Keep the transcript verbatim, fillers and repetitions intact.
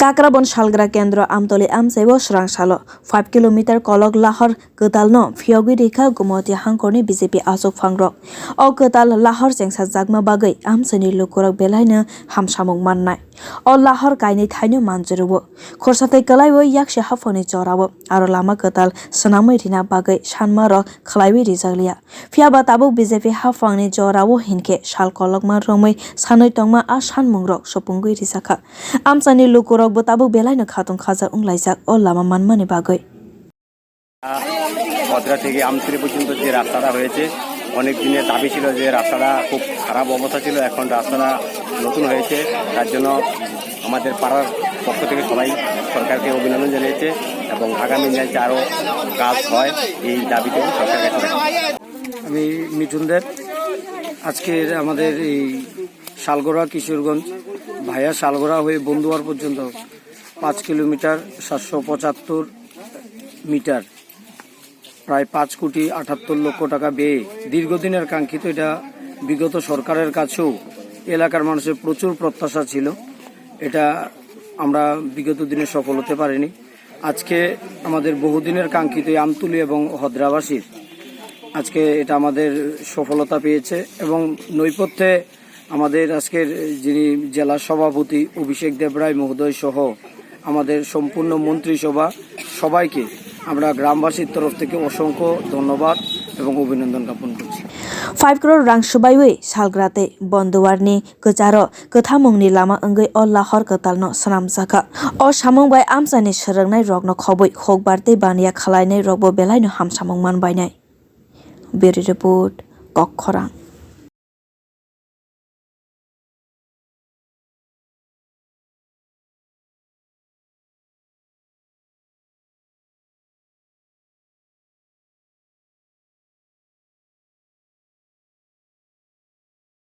Kakrabon salgra kendro Amtoli amchaio swrang salo five kilometer kolok lahor kwtalno phiyogwi rikha Gumoti hangkorni B J P achukphangrok. O kwtal lahor chengsajakma bagwi amchaini lukurok belaino hamsamung mannai. O lahor kainwi thaino manjwrwo. Khorsa tei kwlaiwi yakse haphangni jorao aro lama kwtal swnamwi rina bagwi sanmarok khlaiwi rijakliya. Phiyaba tabuk B J P haphangni jorao hinkhe sal kolokma romwi sanwi tongma a sanmungrok supungwi rijakha. Amchaini lukurokbo tabuk belaino khatung khajak wnglaijak o lama manmani bagwi. ভদ্রা থেকে আমতলি পর্যন্ত যে রাস্তাটা হয়েছে, অনেক দিনের দাবি ছিল যে রাস্তাটা খুব খারাপ অবস্থা ছিল, এখন রাস্তাটা নতুন হয়েছে। তার জন্য আমাদের পাড়ার পক্ষ থেকে সবাই সরকারকে অভিনন্দন জানিয়েছে এবং আগামী দিনে যাতে আরও কাজ হয়, এই দাবিটুকু সরকারের কাছে রাখছি। আমি মিঠুন দেব। আজকের আমাদের এই শালগড়া কিশোরগঞ্জ ভায়া শালগড়া হয়ে বন্দুয়ার পর্যন্ত পাঁচ কিলোমিটার সাতশো পঁচাত্তর মিটার, প্রায় পাঁচ কোটি আটাত্তর লক্ষ টাকা ব্যয়ে দীর্ঘদিনের কাঙ্ক্ষিত, এটা বিগত সরকারের কাছেও এলাকার মানুষের প্রচুর প্রত্যাশা ছিল। এটা আমরা বিগত দিনে সফল হতে পারিনি। আজকে আমাদের বহুদিনের কাঙ্ক্ষিত এই আমতলী এবং হদ্রাবাসীর আজকে এটা আমাদের সফলতা পেয়েছে এবং নৈপথ্যে আমাদের আজকের যিনি জেলা সভাপতি অভিষেক দেবরায় মহোদয় সহ আমাদের সম্পূর্ণ মন্ত্রিসভা সবাইকে আমরা গ্রামবাসীর তরফ থেকে অসংখ্য ধন্যবাদ এবং অভিনন্দন জ্ঞাপন করছি। Five crore rang swbaiwi salgra tei bonduarni kwcharo kwthamungni lama wngwi o lahor kwtalno swnamjakha. O samung bai amchaini swrwngnairokno khobwi hukbar tei baniya khlainairokbo belaino hamsamung manbainai. Bureau Report, Kokkhorang.